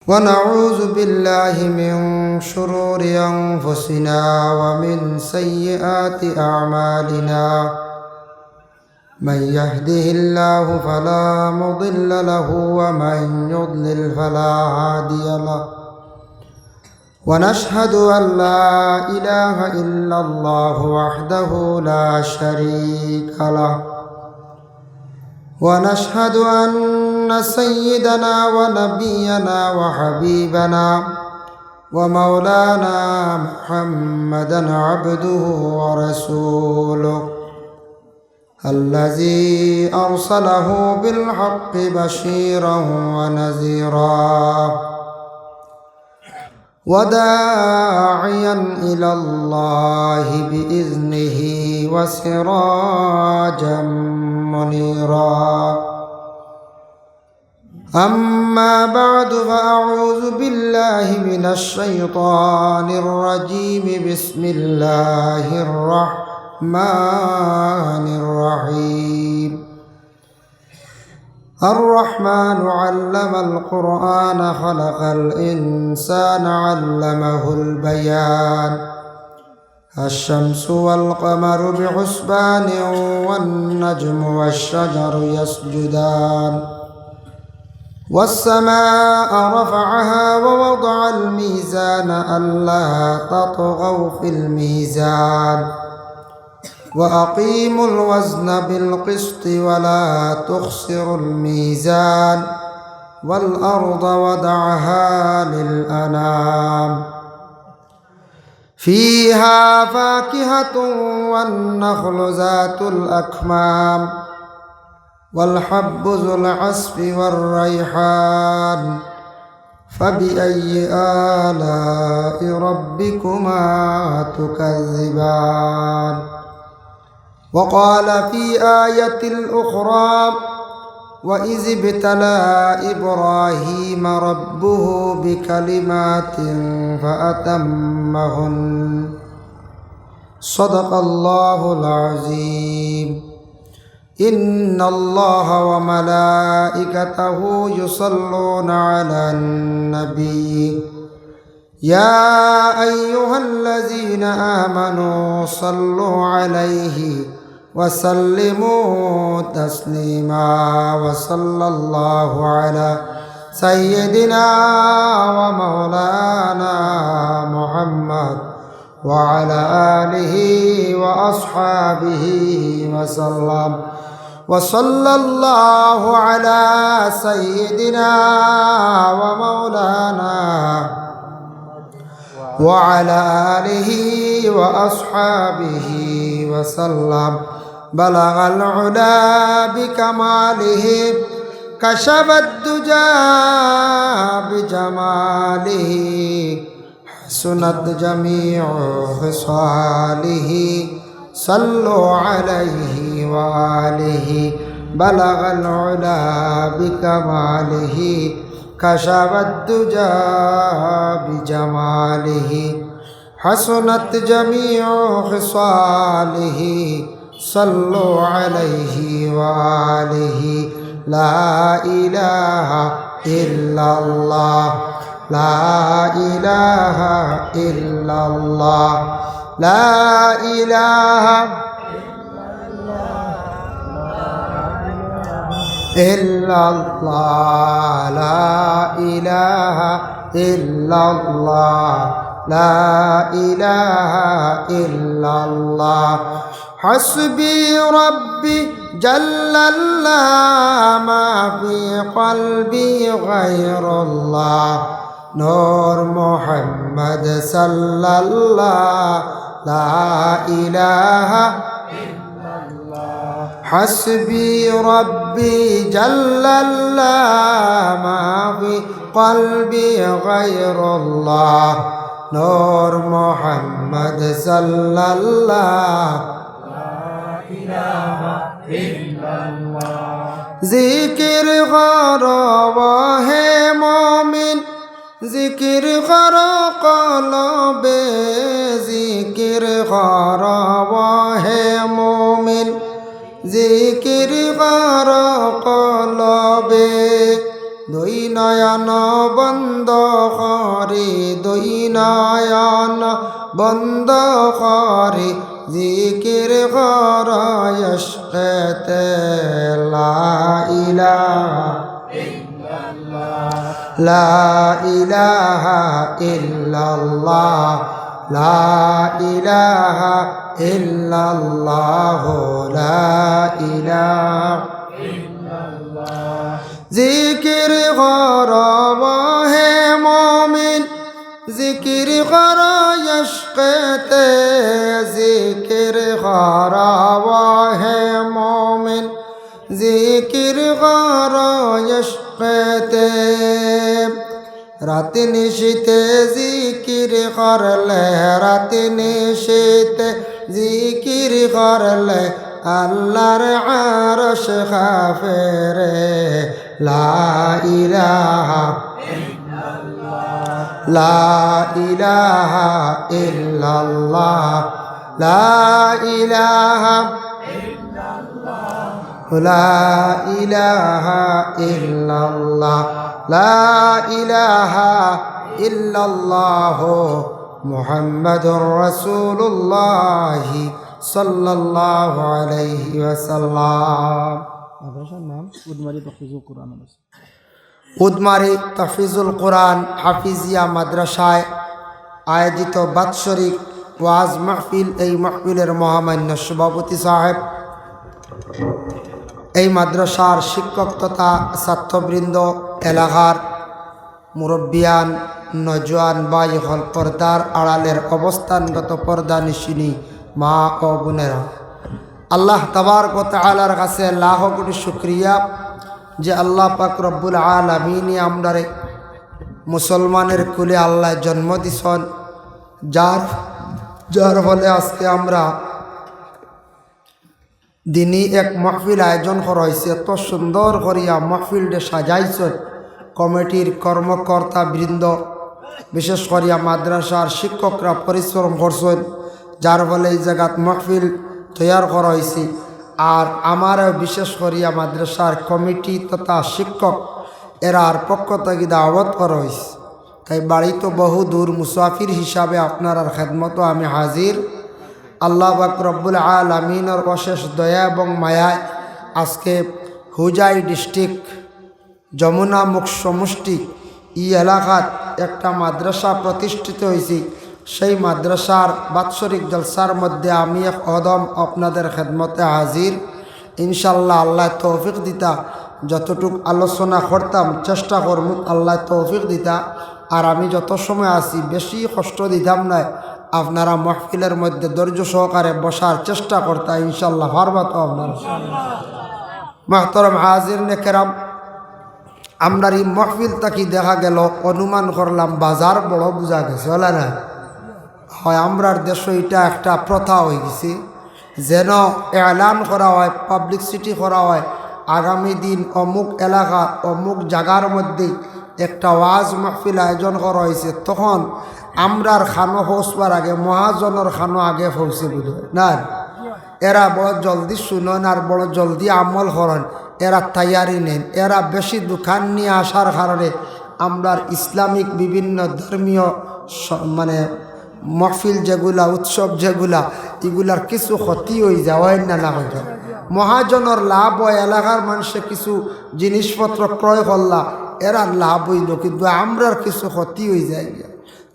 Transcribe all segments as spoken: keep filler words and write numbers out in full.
ونعوذ بالله من شرور أنفسنا ومن سيئات أعمالنا. من يهده الله فلا مضل له ومن يضلل فلا هادي له. ونشهد أن لا إله إلا الله وحده لا شريك له. ونشهد أن سيدنا ونبينا وحبيبنا ومولانا محمدا عبده ورسوله، الذي أرسله بالحق بشيرا ونذيرا، وداعيا إلى الله بإذنه وسراجا منيرا. أما بعد، فأعوذ بالله من الشيطان الرجيم. بسم الله الرحمن الرحيم. الرحمن علم القرآن خلق الإنسان علمه البيان. الشمس والقمر بحسبان والنجم والشجر يسجدان. والسماء رفعها ووضع الميزان ألا تطغوا في الميزان وأقيموا الوزن بالقسط ولا تخسروا الميزان والأرض وضعها للأنام. فيها فاكهة والنخل ذات الأكمام والحب ذو العصف والريحان. فبأي آلاء ربكما تكذبان؟ وقال في آية أخرى: وإذ ابتلى إبراهيم ربه بكلمات فأتمهن. صدق الله العظيم. إن الله وملائكته يصلون على النبي. يا أيها الذين آمنوا صلوا عليه وسلموا تسليما. وصلى الله على سيدنا ومولانا محمد وعلى آله وأصحابه وسلم. وصلى الله على سيدنا ومولانا وعلى آله وأصحابه وسلم. بلغ العلا بكماله، كشف الدجى بجماله، حسنت جميع خصاله، صلوا عليه وآله. بلغ العلا بكماله، كشف الدجى بجماله، حسنت جميع خصاله، صلوا عليه وآله. لا إله إلا الله، لا إله إلا الله، لا إله إلا الله، لا إله إلا الله، لا إله إلا الله. حسبي ربي جل الله، ما في قلبي غير الله. نور محمد صلى الله، لا إله إلا الله. حسبي ربي جل الله، ما في قلبي غير الله. نور محمد صلى الله، لا إله إلا الله. জিকির করো হে মুমিন, জিকির করো কলবে, জিকির করো হে মুমিন, জিকির করো কলবে। দুই নয়ন বন্ধ করি, দুই নয়ন বন্ধ করি, জিকির কর ইশকেতে। লা ইলাহা, লা ইলাহা ইল্লাল্লাহ, লা ইলাহা ইল্লাল্লাহ, লা ইলাহা। জিকির কর হে মুমিন, জিকির কর ইশকেতে, জিকির কর হে মুমিন, জিকির কর ইশকেতে। রাত নিশিতে জিকির করলে, রাত নিশিতে জিকির করলে, আল্লাহর আরশ কাঁপে রে। লা ইলাহা, লা ইলাহা ইল্লাল্লাহ, লা ইলাহা, লা ইলাহা ইল্লাল্লাহ, লা ইলাহা ইল্লাল্লাহ, মুহাম্মাদুর রাসূলুল্লাহ সাল্লাল্লাহু আলাইহি ওয়াসাল্লাম। মাদ্রাসার নাম উদমারি তহফিজুল কোরআন। উদমারি তহফিজুল কোরআন হাফিজিয়া মাদ্রাসায় আয়োজিত বাৎসরিক ওয়াজ মাহফিল। এই মাহফিলের মহামান্য সভাপতি সাহেব, এই মাদ্রাসার শিক্ষক তথা ছাত্রবৃন্দ, এলাকার মুরব্বিয়ান, নওজোয়ান ভাই অকল, পর্দার আড়ালের অবস্থানগত পর্দানিশিনী মা ও বোনেরা, আল্লাহ তাবারক ওয়া তাআলার কাছে লাখো কোটি শুকরিয়া যে আল্লাহ পাক রব্বুল আলামিনে আমরারে মুসলমানের কুলে আল্লাহ জন্ম দিছন, যার, যার ফলে আজকে আমরা দিনই এক মাহফিল আয়োজন করা হইছে। এত সুন্দর করিয়া মাহফিলটা সাজাইছন কমিটির কর্মকর্তা বৃন্দ, বিশেষ করিয়া মাদ্রাসার শিক্ষকরা পরিশ্রম করছন, যার ফলে এই জাগাত মাহফিল তৈয়ার করা হইছে। আর আমারও বিশেষ করিয়া মাদ্রাসার কমিটি তথা শিক্ষক এরার পক্ষ থাকি দাওয়াত করা হইছে। তাই বাড়ি তো বহু দূর, মুসাফির হিসাবে আপনারার খেদমতো আমি হাজির। আল্লাহ পাক রব্বুল আলামিনর অশেষ দয়া এবং মায়ায় আজকে হোজাই ডিস্ট্রিক্ট যমুনা মুখ সমষ্টি ই এলাকাত একটা মাদ্রাসা প্রতিষ্ঠিত হইছে। সেই মাদ্রাসার বাৎসরিক জলসার মধ্যে আমি এক কদম আপনাদের খেদমতে হাজির। ইনশাল্লাহ, আল্লাহ তৌফিক দিতা, যতটুক আলোচনা করতাম, চেষ্টা করমু, আল্লাহ তৌফিক দিতা। আর আমি যত সময় আছি, বেশি কষ্ট দিতাম নায়, আপনারা মাহফিলের মধ্যে ধৈর্য সহকারে বসার চেষ্টা করতা, ইনশাল্লাহ, পারবা তো আপনারা? মুহতারাম হাজিরিনে কেরাম, আমরার ই মাহফিল থাকি দেখা গেল, অনুমান করলাম, বাজার বড় বুঝা গেছে, অলা না? হয়, আমরার দেশো ইটা একটা প্রথা হয়ে গেছে, যেন এলান করা হয়, পাবলিসিটি করা হয়, আগামী দিন অমুক এলাকা, অমুক জাগার মধ্যে একটা ওয়াজ মাহফিল আয়োজন করা হয়েছে। তখন আমরার কানো পৌঁছবার আগে মহাজনর কানো আগে পৌঁছে, বুঝো না? এরা বড় জলদি শুনইন আর বড় জলদি আমল করইন, এরা তৈয়ারি নেইন। এরা বেশি দোকান নিয়া আসার কারণে আমরার ইসলামিক বিভিন্ন ধর্মীয় স-, মানে মহফিল যেগুলা, উৎসব যেগুলা, ইগুলার কিছু ক্ষতি হয়ে যাওয়ায় না, না হয়ে যায়। মহাজনর লাভ হয়, এলাকার মানুষে কিছু জিনিসপত্র ক্রয় করলা, এরার লাভ হইল, কিন্তু আমরার কিছু ক্ষতি হয়ে যায়।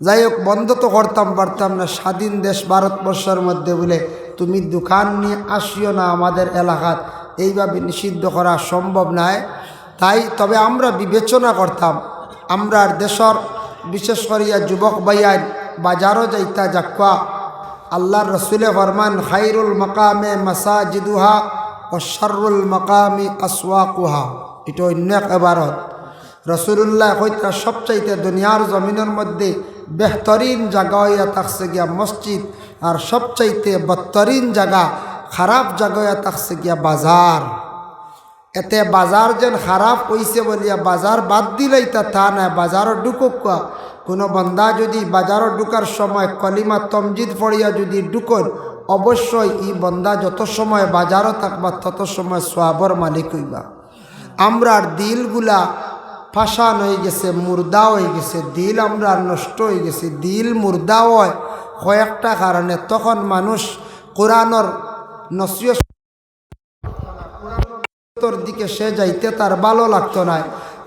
যাই হোক, বন্ধ তো করতাম পারতাম না। স্বাধীন দেশ ভারতবর্ষের মধ্যে বলে তুমি দোকান নিয়ে আসিও না আমাদের এলাকাত, এইভাবে নিষিদ্ধ করা সম্ভব নয়। তাই তবে আমরা বিবেচনা করতাম, আমরার দেশর বিশেষ করিয়া যুবক ভাইয়াইন বাজারো যাইতা যাক্কা। আল্লাহর রসুলে ফরমান, "খাইরুল মাকামে মাসাজিদুহা ও শাররুল মাকামি আসওয়াকুহা।" এটা অন্য এক এবারত। রসুলুল্লাহ কইতা, সবচাইতে দুনিয়ার জমিনের মধ্যে বেহতরিন জাগা হইয়া থাকছে গিয়া মসজিদ, আর সবচাইতে বদতরিন জাগা, খারাপ জাগা হইয়া থাকছে গিয়া বাজার। এতে বাজার যেন খারাপ হইছে বলিয়া বাজার বাদ দিলাইতা তা নায়, বাজারো ঢুকুক্কা। কোনো বন্দা যদি বাজারো ঢুকার সময় কলিমা তমজিদ পড়িয়া যদি ঢুকইন, অবশ্যই ই বন্দা যত সময় বাজারো থাকবা তত সময় সওয়াবর মালিক হইবা। আমরার দিলগুলা পাষাণ অইগেছে, মুর্দা অইগেছে, দিল আমরার নষ্ট অইগেছে। দিল মুর্দা অয় কয়েকটা কারণে। তখন মানুষ কোরআনর নসিহত দিকে সে যাইতে তার ভালো লাগতো নায়,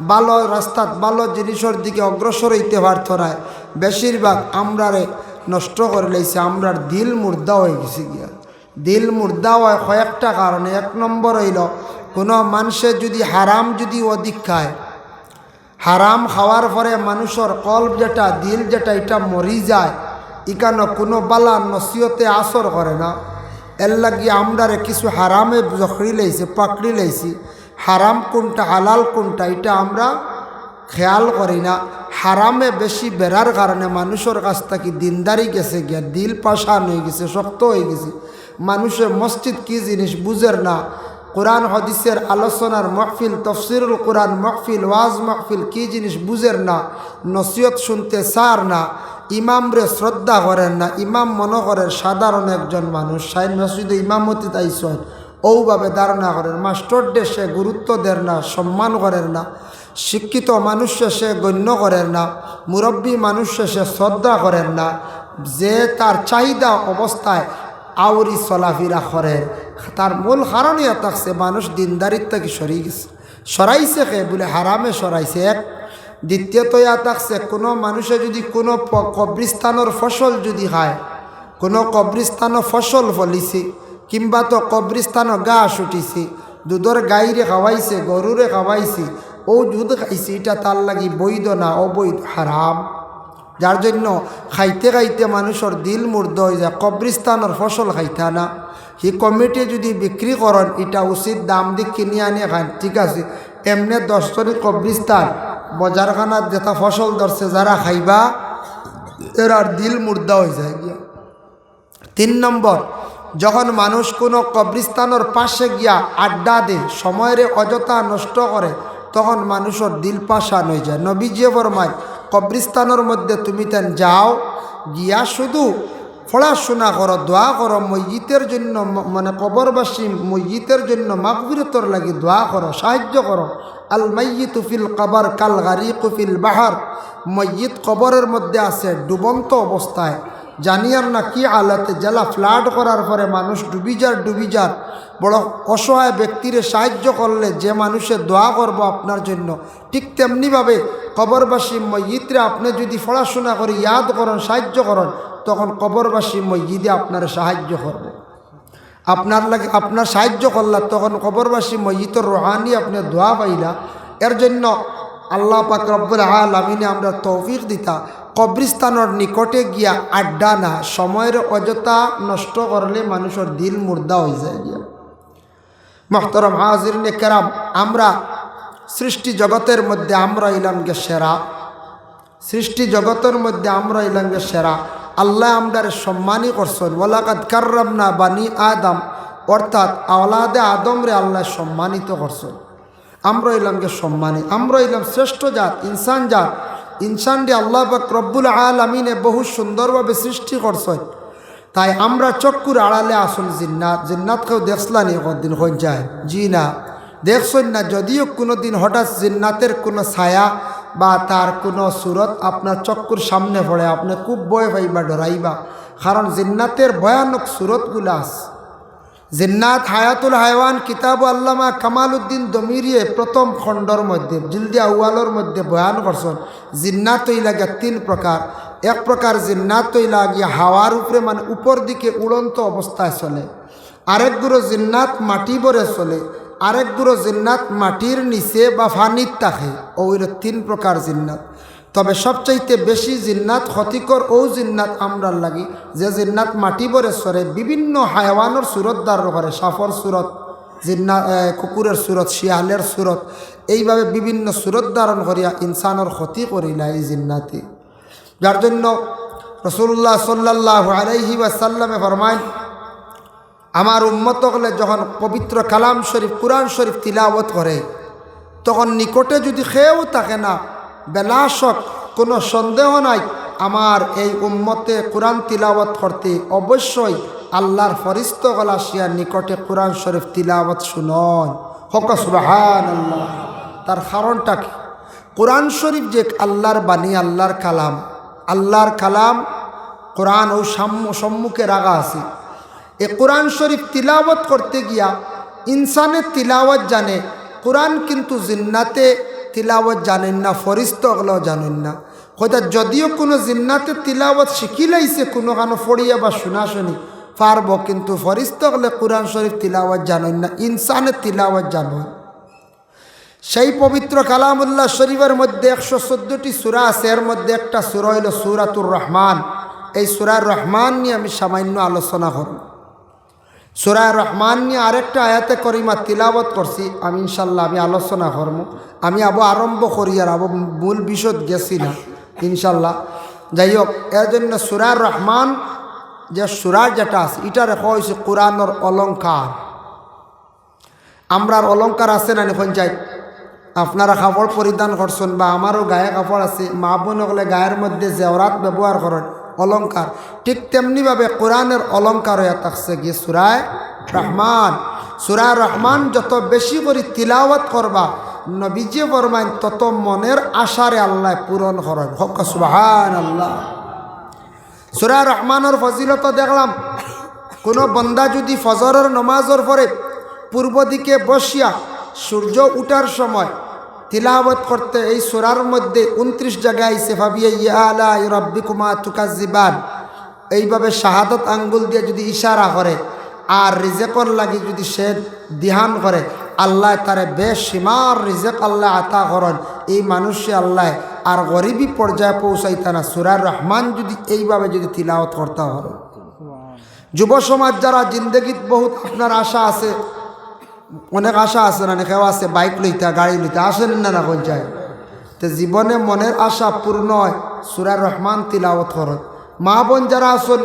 ভালো রাস্তাত ভালো জিনিসর দিকে অগ্রসর অইতে পারতো নায়। বেশিরভাগ আমরারে নষ্ট করিলাইছে, আমরার দিল মুর্দা অইগেছে গিয়া। দিল মুর্দা অয় কয়েকটা কারণে। এক নম্বর অইলো, কুনু মানষে যুদি হারাম যুদি অধিক খায়, হারাম খাওয়ার পরে মানুষর কলব যেটা, দিল যেটা, ইটা মরি যায়। ইখানো কুনু বালা নসিহতে আসর করে না। এরলাগি আমরারে কিছু হারামে জখড়িলাইছে, পাকড়িলাইছে। হারাম কুনটা, হালাল কুনটা, ইটা আমরা খেয়াল করি না। হারামে বেশি বেড়ার কারণে মানুষর কাছ থাকি দিনদারি গেছে গিয়া, দিল পাষাণ অইগেছে, শক্ত অইগেছে। মানুষে মসজিদ কি জিনিস বুঝের না, কোরআন হাদিসের আলোচনার মাহফিল, তফসিরুল কোরআন মাহফিল, ওয়াজ মাহফিল কি জিনিস বুঝের না, নসিহত শুনতে চার না, ইমামরে শ্রদ্ধা করের না। ইমাম মনো করের সাধারণ একজন মানুষ, সাইন মসজিদে ইমামতিত আইছইন, অউভাবে ধারণা করের। মাস্টররে সে গুরুত্ব দের না, সম্মান করের না। শিক্ষিত মানুষরে সে গণ্য করের না, মুরব্বী মানুষরে সে শ্রদ্ধা করের না। যে তার চাহিদা অবস্থায় আউরি চলাফিরা করের, তার মূল কারণ ইয়া থাকছে মানুষ দিনদারির থাকি সরি গেছে। সরাইছে কে? বুলে হারামে সরাইছে এক। দ্বিতীয়ত ইয়া থাকছে, কুনু মানুষে যুদি কুনু প-, কবরিস্তানর ফসল যুদি খায়, কুনু কবরিস্তানো ফসল ফলিছে, কিংবা তো কবরিস্তানো ঘাস উঠিছে, দুধর গাইরে খাওয়াইছে, গরুরে খাওয়াইছে, অউ দুধ খাইছে, ইটা তার লাগি বৈধ না, অবৈধ, হারাম। যার জন্য খাইতে খাইতে মানুষর দিল মুর্দা অইযায়, কবরিস্তানর ফসল খাইতা না। হি কমিটি যুদি বিক্রি করইন, ইটা উচিত দাম দি কিনি আনি খাইন, ঠিক আছে। এমনে দশ জনর কবরিস্তান, বজারখানাত যেটা ফসল ধরছে, যারা খাইবা, এরার দিল মুর্দা অইযায় গিয়া। তিন নম্বর, যখন মানুষ কুনু কবরিস্তানর পাশে গিয়া আড্ডা দে, সময়রে অযথা নষ্ট করে, তখন মানুষর দিল পাষাণ অইযায়। নবীজিয়ে ফরমাইন, কবরিস্তানর মধ্যে তুমি তেন যাও, গিয়া শুধু পড়াশুনা করো, দোয়া করো, মইয়িতের জন্য ম-, মানে কবরবাসী মইয়িতের জন্য মাগফিরতর লাগি দোয়া করো, সাহায্য করো। আল মাইয়িতু ফিল কবর কাল গারিকু ফিল বাহার। মইয়িত কবরের মধ্যে আছে ডুবন্ত অবস্থায়, জানিয়ার না কি হালতে, যেলা flood করার পরে মানুষ ডুবি যার, ডুবি যার, বড় অসহায় ব্যক্তিরে সাহায্য করলে যে মানুষে দোয়া করবো আপনার জন্য, ঠিক তেমনিভাবে কবরবাসী মইয়িতরে আপনে যুদি পড়াশুনা করি ইয়াদ করইন, সাহায্য করইন, তখন কবরবাসী মইয়িতে আপনারে সাহায্য করবো। আপনার লাগি, আপনার সাহায্য করলা, তখন কবরবাসী মইয়িতর রুহানি আপনে দোয়া পাইলা। এর জন্য আল্লাহ পাক রব্বুল আলামিনে আমরারে তৌফিক দিতা, কবরিস্তানর নিকটে গিয়া আড্ডা না, সময়রে অযথা নষ্ট করলে মানুষর দিল মুর্দা অইযায় গিয়া। মোহতরম হাজিরিনে কেরাম, আমরা সৃষ্টি জগতের মধ্যে আমরা অইলাম গিয়া সেরা। সৃষ্টি জগতর মধ্যে আমরা অইলাম গিয়া সেরা। আল্লায় আমরারে সম্মানী করছইন। ওয়ালাকাদ কাররামনা বানি আদম, অর্থাৎ আওলাদে আদমরে আল্লায় সম্মানিত করছইন। আমরা অইলাম গিয়া সম্মানী, আমরা অইলাম শ্রেষ্ঠ জাত, ইনসান জাত। ইনসানরে আল্লাহ পাক রব্বুল আলামিনে বহু সুন্দরভাবে সৃষ্টি করছইন। তাই আমরা চক্ষুর আড়ালে আছইন জিন্নাত। জিন্নাত কেউ দেখছলা নি কদিন কইন চাই? জি না, দেখছইন না। যদিও কুনুদিন হঠাৎ জিন্নাতের কুনু ছায়া বা তার কুনু সুরত আপনার চক্ষুর সামনে পড়ে, আপনে খুব ভয় পাইবা, ডরাইবা, কারণ জিন্নাতের ভয়ানক সুরতগুলা আছে। জিন্নাত হায়াতুল হায়ওয়ান কিতাব আল্লামা কামালউদ্দিন দমিরিয়ে প্রথম খণ্ডর মধ্যে, জিলদে আউয়ালর মধ্যে বয়ান করছইন, জিন্নাত অইলা গিয়া তিন প্রকার। এক প্রকার জিন্নাত অইলা গিয়া হাওয়ার উপরে, মানে উপর দিকে উড়ন্ত অবস্থায় চলে। আরেক গুরু জিন্নাত মাটি ভরে চলে। আরেক গুরু জিন্নাত মাটির নিচে বা পানিত থাকে। অউ অইলো তিন প্রকার জিন্নাত। তবে সবচাইতে বেশি জিন্নাত ক্ষতিকর অউ জিন্নাত আমরার লাগি, যে জিন্নাত মাটি ভরে চরে, বিভিন্ন হায়ওয়ানর সুরত ধারণ করে, সাপর সুরত, জিন্না-, এ, কুকুরের সুরত, শিয়ালের সুরত, এইভাবে বিভিন্ন সুরত ধারণ করিয়া ইনসানর ক্ষতি করিলা এই জিন্নাতে। যার জন্য রাসূলুল্লাহ সাল্লাল্লাহু আলাইহি ওয়াসাল্লামে ফরমাইন, আমার উম্মত অকলে যখন পবিত্র কালাম শরীফ, কুরআন শরীফ তিলাওয়াত করে, তখন নিকটে যুদি কেউ থাকে না, বেলাশক, কুনু সন্দেহ নাই, আমার এই উম্মতে কুরআন তিলাওয়াত করতে অবশ্যই আল্লাহর ফিরিস্তা অকল আসিয়া নিকটে কুরআন শরীফ তিলাওয়াত শুনইন। কউক্কা সুবহানাল্লাহ। তার কারণটা কি? কোরআন শরীফ যে আল্লাহর বাণী, আল্লাহর কালাম, আল্লাহর কালাম কোরআন ও সাম্মু-, সম্মুখে রাখা আছে। এ কোরআন শরীফ তিলাওয়াত করতে গিয়া ইনসানে তিলাওয়াত জানে, কোরআন কিন্তু জিন্নাতে তিলাওয়াত জানেন না, ফরিস্তা অকলেও জানেন না। কইতা যদিও কুনু জিন্নাতে তিলাওয়াত শিখিলাইছে কুনুখানো পড়িয়া বা শুনাশুনি পারবো, কিন্তু ফরিস্তা অকলে কোরআন শরীফ তিলাওয়াত জানেন না, ইনসানে তিলাওয়াত জানে। সেই পবিত্র কালামুল্লাহ শরীফের মধ্যে একশো চোদ্দটি সূরা আছে, এর মধ্যে একটা সূরা হইল সূরাতুর রহমান। এই সূরা রহমান নিয়ে আমি সামান্য আলোচনা করব। সূরা রহমান নিয়ে আরেকটা আয়াতে করিমা তিলাওয়াত করছি আমি, ইনশাল্লাহ আমি আলোচনা করব। আমি আবো আরম্ভ করি আর আবো মূল বিষয় গেছি না, ইনশাল্লাহ। যাই হোক, এর জন্য সূরা রহমান যে সূরা যেটা আছে, এটা রেখা হয়েছে কোরআনর অলংকার। আমরার অলংকার আছে না নি? কোন চাই? আপনারা কাপড় পরিধান করছেন বা আমারও গায়ে কাপড় আছে, মা বোন হকলে গায়ের মধ্যে জেওরাত ব্যবহার করেন, অলংকার। ঠিক তেমনিভাবে কোরআনের অলংকার হইয়া থাকছে গিয়ে সূরায়ে রহমান। সূরায়ে রহমান যত বেশি করি তিলাওয়াত করবা, নবীজি ফরমাইন, তত মনের আশারে আল্লাহ পূরণ করেন। হক্কা সুবহানাল্লাহ। সূরা রহমানর ফজিলত দেখলাম, কোনো বন্দা যদি ফজরর নমাজর পরে পূর্ব দিকে বসিয়া সূর্য উঠার সময় তিলাওয়াত করতে, এই সূরার মধ্যে ঊনত্রিশ জায়গায় আইছে, "ফাবিআইয়ি আলাই রাব্বিকুমা তুকাজ্জিবান।" এইভাবে শাহাদত আঙ্গুল দিয়ে যদি ইশারা করে, আর রিজেকর লাগি যদি সে দিহান করে, আল্লাহ তারে বেশিমার রিজেক আল্লাহ আতা করেন। এই মানুষে আল্লাহ আর গরিবী পর্যায়ে পৌঁছাইতা না। সূরা রহমান যদি এইভাবে যদি তিলাওয়াত করতা পারে, যুব সমাজ যারা জিন্দেগিত বহুত আপনার আশা আছে, অনেক আশা আছে না, কেউ আছে বাইক লইতা, গাড়ি লইতা, আসেন না, না কোন চাই? তে জীবনে মনের আশা পূর্ণ হয়, সূরা রহমান তিলাওয়াত করো। মা বোন যারা আছেন,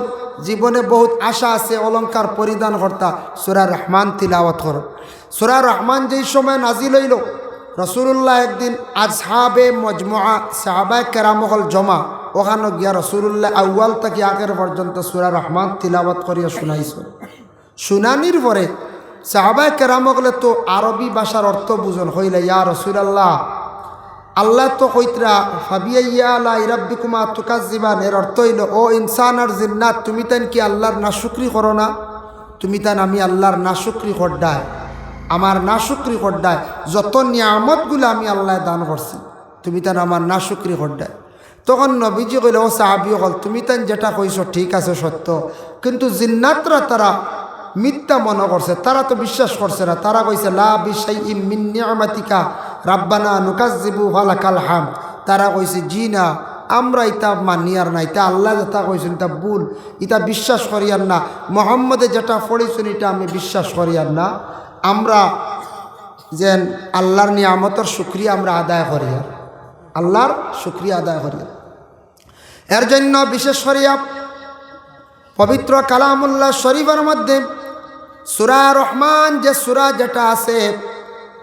জীবনে বহুত আশা আছে, অলংকার পরিধান করতা, সূরা রহমান তিলাওয়াত করো। সূরা রহমান যেই সময় নাজিল হইল, রাসূলুল্লাহ একদিন আসহাবে মজমুআ, সাহাবায়ে কেরাম অকল জমা, ওখানো গিয়া রাসূলুল্লাহ আউয়াল থাকি আখের পর্যন্ত সূরা রহমান তিলাওয়াত করিয়া শুনাইছইন। শুনানির পরে সাহাবায়ে কেরাম অকলে তো আরবি ভাষার অর্থ বুঝইন, কইলা, "ইয়া রাসূলুল্লাহ, আল্লাহ তো কইতরা, ফাবিআইয়ি আলাই রাব্বিকুমা তুকাজ্জিবান, এর অর্থ হইল, ও ইনসান আর জিন্নাত, তুমি তাইন কি আল্লাহর নাশুকরি করো না? তুমি তাইন আমি আল্লাহর নাশুকরি করডায়, আমার নাশুকরি করডায়, যত নিয়ামতগুলা আমি আল্লাহ দান করছি, তুমি তাইন আমার নাশুকরি করডায়।" তখন নবীজি কইলা, "ও সাহাবী অকল, তুমি তাইন যেটা কইছো ঠিক আছে, সত্য, কিন্তু জিন্নাতরা তারা মিথ্যা মনো করছে, তারা তো বিশ্বাস করছে না। তারা কইছে, 'লা বিশাইইম মিন নি'মাতিকা রাব্বানা নুকাজ্জিবু ফালাকাল হামদ।' তারা কইছে, 'জি না, আমরা ইতা মানিয়ার না, ইতা আল্লাহ যেটা কইছইন ইতা ভুল, ইতা বিশ্বাস করিয়ার না, মোহাম্মদে যেটা পড়ছইন ইটা আমি বিশ্বাস করিয়ার না, আমরা যেন আল্লাহর নিয়ামতর শুকরিয়া আমরা আদায় করিয়ার, আল্লাহর শুকরিয়া আদায় করিয়ার।'" এর জন্য বিশেষ করিয়া পবিত্র কালামুল্লাহ শরীফের মধ্যে সূরা রহমান, যে সূরা যেটা আছে,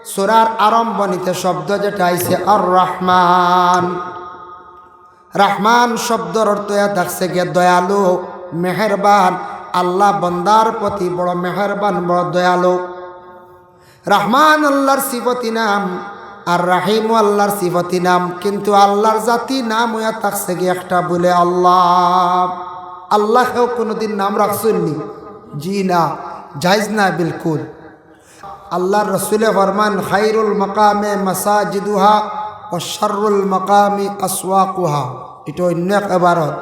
সূরার আরম্ভণীতে শব্দ যেটা আইছে আর রহমান। রহমান শব্দর অর্থ ইয়া থাকছে গিয়া দয়ালু, মেহেরবান। আল্লাহ বন্দার প্রতি বড় মেহেরবান, বড় দয়ালু। রহমান আল্লাহর সিফতি নাম, আর রাহিমও আল্লাহর সিফতি নাম, কিন্তু আল্লাহর জাতি নাম হইয়া থাকছে কি একটা বলে আল্লাহ। আল্লাহ কেউ কোনোদিন নাম রাখছইন নি? জি না, জায়েজ না বিলকুল। আল্লাহর রসুলে ফরমান, "খাইরুল মাকামে মাসাজিদুহা ওয়া শাররুল মাকামি আসওয়াকুহা।" এটা অন্য এক এবারত।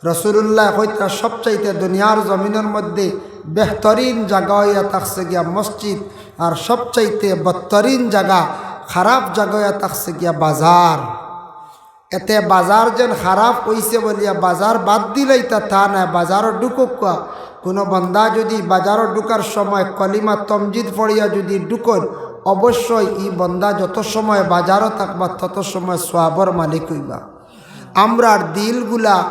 রসুলুল্লাহ কইতা সবচাইতে দুনিয়ার জমিনের মধ্যে বেহতরিন জাগা হইয়া থাকছে গিয়া মসজিদ, আর সবচাইতে বদতরিন জাগা, খারাপ জাগা হইয়া থাকছে গিয়া বাজার। এতে বাজার যেন খারাপ হইছে বলিয়া বাজার বাদ দিলাইতা তা নায়, বাজারও ঢুকুক্কা। কোনো বন্দা যদি বাজারও ঢুকার সময় কলিমা তমজিদ পড়িয়া যদি ঢুকইন, অবশ্যই ই বন্দা যত সময় বাজারও থাকবা তত সময় সওয়াবর মালিক হইবা। আমরার দিলগুলা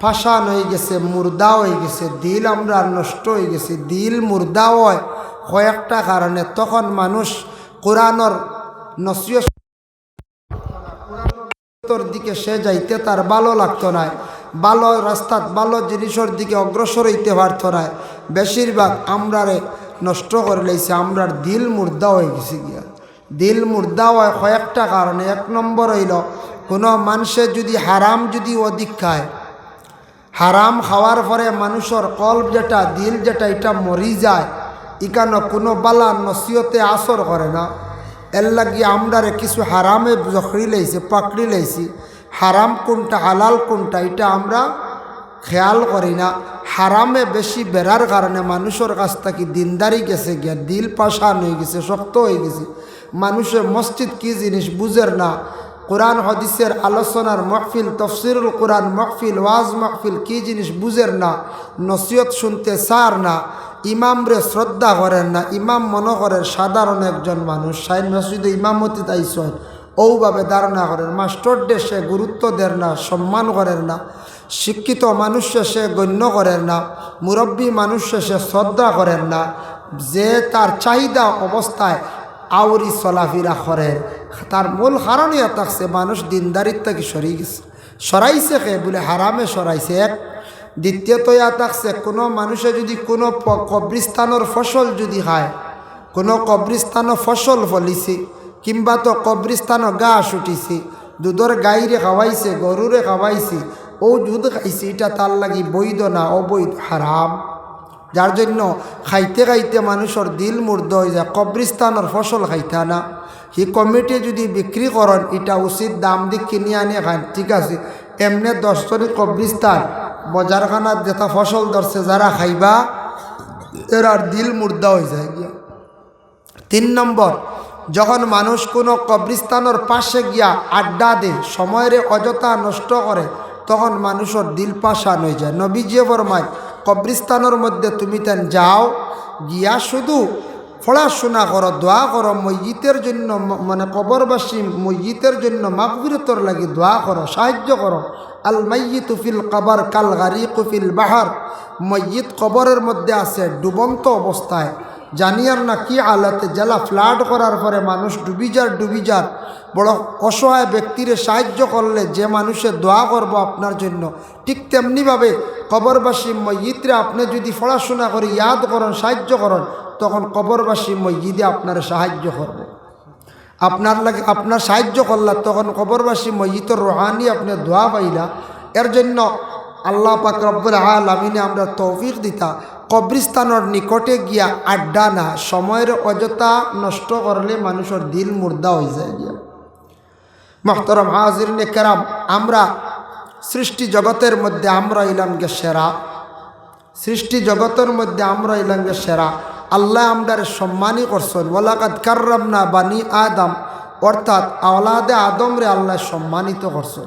পাষাণ হয়ে গেছে, মুর্দা হয়ে গেছে, দিল আমরার নষ্ট হয়ে গেছে। দিল মুর্দা হয় কয়েকটা কারণে। তখন মানুষ কোরআনর নসিহতর দিকে সে যাইতে তার ভালো লাগতো নায়, ভালো রাস্তাত ভালো জিনিসের দিকে অগ্রসর হইতে পারতো নায়। বেশিরভাগ আমরারে নষ্ট করে লইছে, আমরার দিল মুর্দা হয়ে গেছে গিয়া। দিল মুর্দা অয় কয়েকটা কারণে। এক নম্বর অইলো, কুনু মানষে যুদি হারাম যুদি অধিক খায়, হারাম খাওয়ার পরে মানুষর কলব যেটা, দিল যেটা, ইটা মরি যায়, ইখানো কুনু বালা নসিহতে আসর করে না। এরলাগি আমরারে কিছু হারামে জখড়ি লাইছে, পাকড়ি লাইছে। হারাম কুনটা, হালাল কুনটা, ইটা আমরা খেয়াল করি না। হারামে বেশি বেড়ার কারণে মানুষর কাছ থাকি দিনদারি গেছে গিয়া, দিল পাষাণ অইগেছে, শক্ত অইগেছে। মানুষে মসজিদ কি জিনিস বুঝের না, কোরআন হাদিসের আলোচনার মাহফিল, তফসিরুল কোরআন মাহফিল, ওয়াজ মাহফিল কি জিনিস বুঝের না, নসিহত শুনতে চার না, ইমামরে শ্রদ্ধা করের না, ইমাম মনো করের সাধারণ একজন মানুষ, সাইন মসজিদে ইমামতিত আইছইন, অউভাবে ধারণা করের, মাস্টররে সে গুরুত্ব দের না, সম্মান করের না, শিক্ষিত মানুষরে সে গণ্য করের না, মুরব্বী মানুষরে সে শ্রদ্ধা করের না, যে তার চাহিদা অবস্থায় আউরি চলাফিরা করের, তার মূল কারণ ইয়া থাকছে মানুষ দিনদারির থাকি সরি গেছে। সরাইছে কে? বুলে হারামে সরাইছে এক। দ্বিতীয়ত ইয়া থাকছে, কুনু মানষে যুদি কুনু প-, কবরিস্তানর ফসল যুদি খায়, কুনু কবরিস্তানো ফসল ফলিছে, কিংবা তো কবরিস্তানো ঘাস উঠিছে, দুধর গাইরে খাওয়াইছে, গরুরে খাওয়াইছে, অউ দুধ খাইছে, ইটা তার লাগি বৈধ না, অবৈধ, হারাম। যার জন্য খাইতে খাইতে মানুষর দিল মুর্দা অইযায়, কবরিস্তানর ফসল খাইতা না। হি কমিটি যুদি বিক্রি করইন, ইটা উচিত দাম দি কিনি আনি খাইন, ঠিক আছে। এমনে দশ তরি কবরিস্তান, বজারখানাত যেটা ফসল ধরছে, যারা খাইবা, এরার দিল মুর্দা অইযায় গিয়া। তিন নম্বর, যখন মানুষ কুনু কবরিস্তানর পাশে গিয়া আড্ডা দে, সময়রে অযথা নষ্ট করে, তখন মানুষর দিল পাষাণ অইযায়। নবীজিয়ে ফরমাইন, কবরিস্তানর মধ্যে তুমি তেন যাও, গিয়া শুধু পড়াশুনা করো, দোয়া করো, মইয়িতের জন্য, ম-, মানে কবরবাসী মইয়িতের জন্য মাগফিরতর লাগি দোয়া করো, সাহায্য করো। আল মাইয়িতু ফিল কবর কাল গারিকু ফিল বাহর, মইয়িত কবরের মধ্যে আছে ডুবন্ত অবস্থায়, জানিয়ার না কি হালতে, যেলা flood করার পরে মানুষ ডুবি যার, ডুবি যার। বড় অসহায় ব্যক্তিরে সাহায্য করলে যে মানুষে দোয়া করবো আপনার জন্য, ঠিক তেমনিভাবে কবরবাসী মইয়িতরে আপনে যুদি পড়াশুনা করি ইয়াদ করইন, সাহায্য করইন, তখন কবরবাসী মইয়িতে আপনারে সাহায্য করবো। আপনার লাগি, আপনার সাহায্য করলা, তখন কবরবাসী মইয়িতর রুহানি আপনে দোয়া পাইলা। এর জন্য আল্লাহ পাক রব্বুল আলামিনে আমরারে তৌফিক দিতা, কবরিস্তানর নিকটে গিয়া আড্ডা না, সময়রে অযথা নষ্ট করলে মানুষর দিল মুর্দা অইযায় গিয়া। মুহতারাম হাজিরিনে কেরাম, আমরা সৃষ্টি জগতের মধ্যে আমরা অইলাম গিয়া সেরা, সৃষ্টি জগতর মধ্যে আমরা অইলাম গিয়া সেরা। আল্লায় আমরারে সম্মানী করছইন, ওয়ালাকাদ কাররামনা বানি আদম, অর্থাৎ আওলাদে আদমরে আল্লায় সম্মানিত করছইন।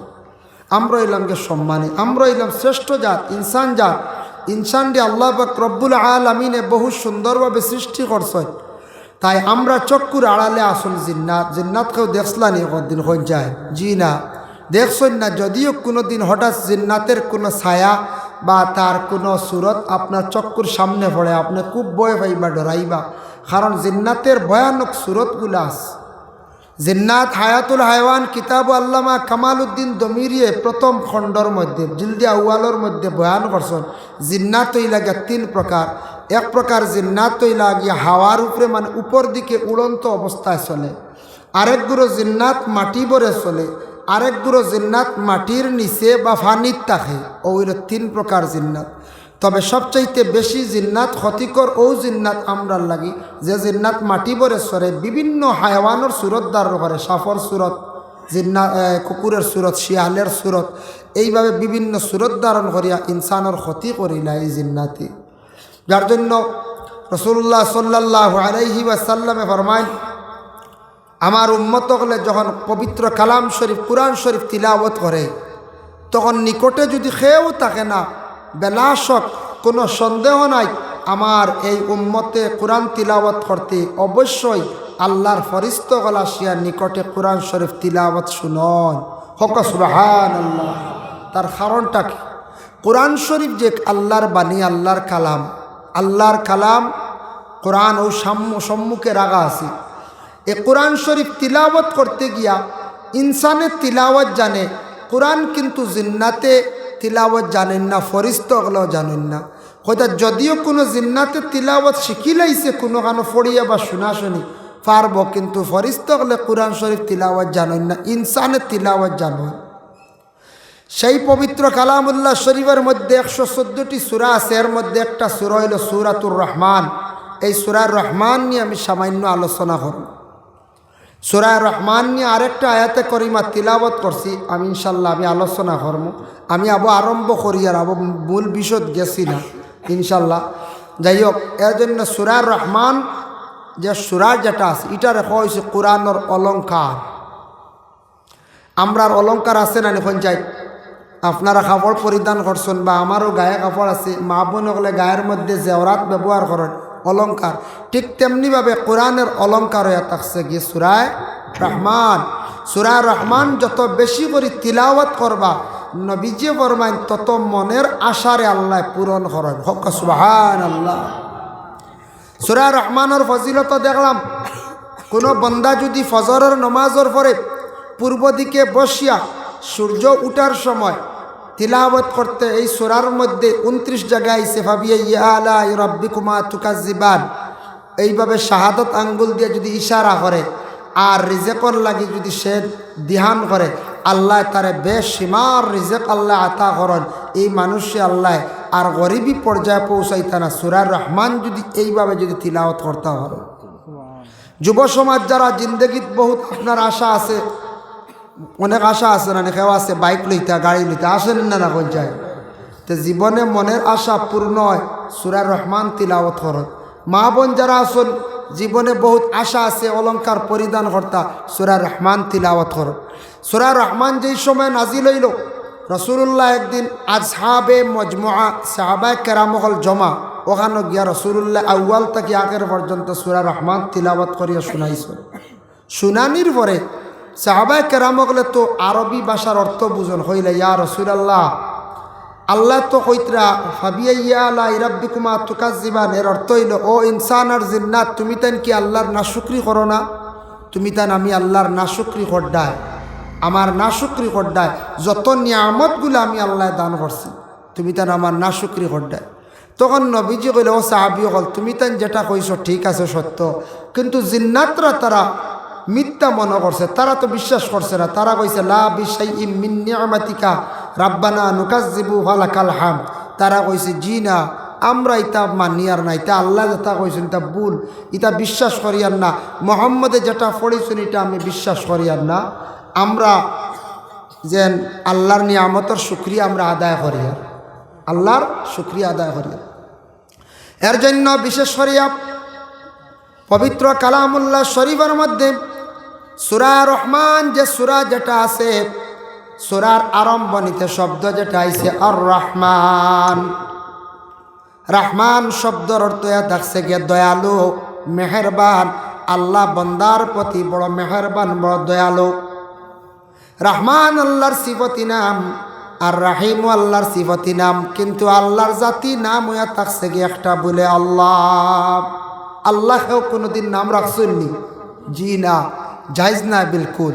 আমরা অইলাম গিয়া সম্মানী, আমরা অইলাম শ্রেষ্ঠ জাত, ইনসান জাত। ইনসানরে আল্লাহ পাক রব্বুল আলামিনে বহু সুন্দরভাবে সৃষ্টি করছইন। তাই আমরা চক্ষুর আড়ালে আছইন জিন্নাত। জিন্নাত কেউ দেখছলানি একদিন? কইন চাই, জি না, দেখছইন না। যদিও কুনুদিন হঠাৎ জিন্নাতের কুনু ছায়া বা তার কুনু সুরত আপনার চক্ষুর সামনে পড়ে, আপনে খুব ভয় পাইবা, ডরাইবা, কারণ জিন্নাতের ভয়ানক সুরতগুলা আছে। জিন্নাত হায়াতুল হায়ওয়ান কিতাব আল্লামা কামালউদ্দিন দমিরিয়ে প্রথম খণ্ডর মধ্যে, জিলদে আউয়ালর মধ্যে বয়ান করছইন, জিন্নাত অইলা গিয়া তিন প্রকার। এক প্রকার জিন্নাত অইলা গিয়া হাওয়ার উপরে, মানে উপর দিকে উড়ন্ত অবস্থায় চলে। আরেক গুরু জিন্নাত মাটি ভরে চলে, আরেক গুরু জিন্নাত মাটির নিচে বা পানিত থাকে। অউ অইলো তিন প্রকার জিন্নাত। তবে সবচাইতে বেশি জিন্নাত ক্ষতিকর অউ জিন্নাত আমরার লাগি, যে জিন্নাত মাটি ভরে চড়ে, বিভিন্ন হায়ওয়ানর সুরত ধারণ করে, সাপর সুরত, জিন্না-, এ, কুকুরের সুরত, শিয়ালের সুরত, এইভাবে বিভিন্ন সুরত ধারণ করিয়া ইনসানর ক্ষতি করিলা এই জিন্নাতে। যার জন্য রাসূলুল্লাহ সাল্লাল্লাহু আলাইহি ওয়াসাল্লামে ফরমাইন, আমার উম্মত অকলে যখন পবিত্র কালাম শরীফ, কুরআন শরীফ তিলাওয়াত করে, তখন নিকটে যুদি কেউ থাকে না, বেলাশক, কুনু সন্দেহ নাই, আমার এই উম্মতে কুরআন তিলাওয়াত করতে অবশ্যই আল্লাহর ফরিস্তা অকল আসিয়া নিকটে কুরআন শরীফ তিলাওয়াত শুনইন। কউক্কা সুবহানাল্লাহ। তার কারণটা কি? কুরআন শরীফ যে আল্লাহর বাণী, আল্লাহর কালাম, আল্লাহর কালাম, কুরআন অউ সাম-, সম্মুখে রাখা আছে। এ কুরআন শরীফ তিলাওয়াত করতে গিয়া ইনসানে তিলাওয়াত জানে, কুরআন কিন্তু জিন্নাতে তিলাওয়াত জানইন না, ফরিস্তা অকলেও জানইন না। কইতা যদিও কুনু জিন্নাতে তিলাওয়াত শিখিলাইছে কুনুখানো পড়িয়া বা শুনাশুনি, পারবো, কিন্তু ফরিস্তা অকলে কোরআন শরীফ তিলাওয়াত জানইন না, ইনসানে তিলাওয়াত জানইন। সেই পবিত্র কালামুল্লাহ শরীফের মধ্যে একশো চোদ্দটি সূরা আছে, এর মধ্যে একটা সূরা অইলো সূরাতুর রহমান। এই সূরা রহমান নিয়া আমি সামান্য আলোচনা করমু। সূরা রহমান নিয়া আরেকটা আয়াতে করিমা তিলাওয়াত করছি আমি, ইনশাল্লাহ আমি আলোচনা করমু। আমি আবো আরম্ভ করি আর আবো মূল বিষয়ত গেছি না, ইনশাল্লাহ। যাই হোক, এর জন্য সূরা রহমান যে সূরা যেটা আছে, ইটারে কওয়া অইছে কোরআনর অলংকার। আমরার অলংকার আছে না নি? কইন চাই, আপনারা কাপড় পরিধান করছইন বা আমারও গায়ে কাপড় আছে, মা বোন অকলে গায়ের মধ্যে জেওরাত ব্যবহার করইন, অলংকার। ঠিক তেমনিভাবে কোরআনের অলংকার অইয়া থাকছে গি সূরায়ে রহমান। সূরায়ে রহমান যত বেশি করি তিলাওয়াত করবা, নবীজিয়ে ফরমাইন, তত মনের আশারে আল্লায় পূরণ করইন। কউক্কা সুবহানাল্লাহ। সূরা রহমানর ফজিলত দেখলাম, কোনো বন্দা যদি ফজরর নমাজর পরে পূর্ব দিকে বসিয়া সূর্য উঠার সময় তিলাওয়াত করতে, এই সূরার মধ্যে ঊনত্রিশ জায়গায় আইছে, "ফাবিআইয়ি আলাই রাব্বিকুমা তুকাজ্জিবান।" এইভাবে শাহাদত আঙ্গুল দিয়া যদি ইশারা করে আর রিজেকর লাগি যদি সে দিহান করে, আল্লায় তারে বেশিমার রিজেক আল্লায় আতা করইন। এই মানুষে আল্লায় আর গরিবি পর্যায়ে পৌঁছাইতা না। সূরা রহমান যদি এইভাবে যদি তিলাওয়াত করতা পারে, যুব সমাজ যারা জিন্দেগিত বহুত আপনার আশা আছে, অনেক আশা আছে না নি? কেউ আছে বাইক লইতা, গাড়ি লইতা, আছে না, না কইন চাই? তে জীবনে মনের আশা পূর্ণ অয়, সূরা রহমান তিলাওয়াত করো। মা বোন যারা আছইন, জীবনে বহুত আশা আছে, অলংকার পরিধান করতা, সূরা রহমান তিলাওয়াত করো। সূরা রহমান যেই সময় নাজিল অইলো, রাসূলুল্লাহ একদিন আসহাবে মজমুআ, সাহাবায়ে কেরাম অকল জমা, অখানো গিয়া রাসূলুল্লাহ আউয়াল থাকি আখের পর্যন্ত সূরা রহমান তিলাওয়াত করিয়া শুনাইছইন। শুনানির পরে সাহাবায়ে কেরাম অকলে তো আরবি ভাষার অর্থ বুঝইন, কইলা, "ইয়া রাসূলুল্লাহ, আল্লায় তো কইতরা, 'ফাবিআইয়ি আলাই রাব্বিকুমা তুকাজ্জিবান', এর অর্থ অইলো, ও ইনসান আর জিন্নাত, তুমি তাইন কি আল্লাহর নাশুকরি করো না? তুমি তাইন আমি আল্লাহর নাশুকরি কররায়, আমার নাশুকরি কররায়, যত নিয়ামতগুলা আমি আল্লায় দান করছি, তুমি তাইন আমার নাশুকরি কররায়।" তখন নবীজি কইলা, "ও সাহাবী অকল, তুমি তাইন যেটা কইছো ঠিক আছে, সত্য, কিন্তু জিন্নাতরা তারা মিথ্যা মনো করছে, তারা তো বিশ্বাস করছে না। তারা কইছে, 'লা বিশাইইম মিন নি'মাতিকা রাব্বানা নুকাজ্জিবু ফালাকাল হামদ।' তারা কইছে, 'জি না, আমরা ইতা মানিয়ার না, ইতা আল্লায় যেটা কইছইন ইতা ভুল, ইতা বিশ্বাস করিয়ার না, মুহাম্মদে যেটা পড়ছইন ইটা আমি বিশ্বাস করিয়ার না, আমরা যেন আল্লাহর নিয়ামতর শুকরিয়া আমরা আদায় করিয়ার, আল্লাহর শুকরিয়া আদায় করিয়ার।'" এর জন্য বিশেষ করিয়া পবিত্র কালামুল্লাহ শরীফের মধ্যে সূরা রহমান যে সূরা যেটা আছে, সূরার আরম্ভণীতে শব্দ যেটা আইছে আর রহমান। রহমান শব্দর অর্থ ইয়া থাকছে গিয়া দয়ালু, মেহেরবান। আল্লাহ বন্দার প্রতি বড় মেহেরবান, বড় দয়ালু। রহমান আল্লাহর সিফতি নাম, আর রাহিমও আল্লাহর সিফতি নাম, কিন্তু আল্লাহর জাতি নাম অইয়া থাকছে গি একটা বলে আল্লাহ। আল্লাহ কেউ কোনোদিন নাম রাখছইন নি? জি না, জায়েজ না বিলকুল।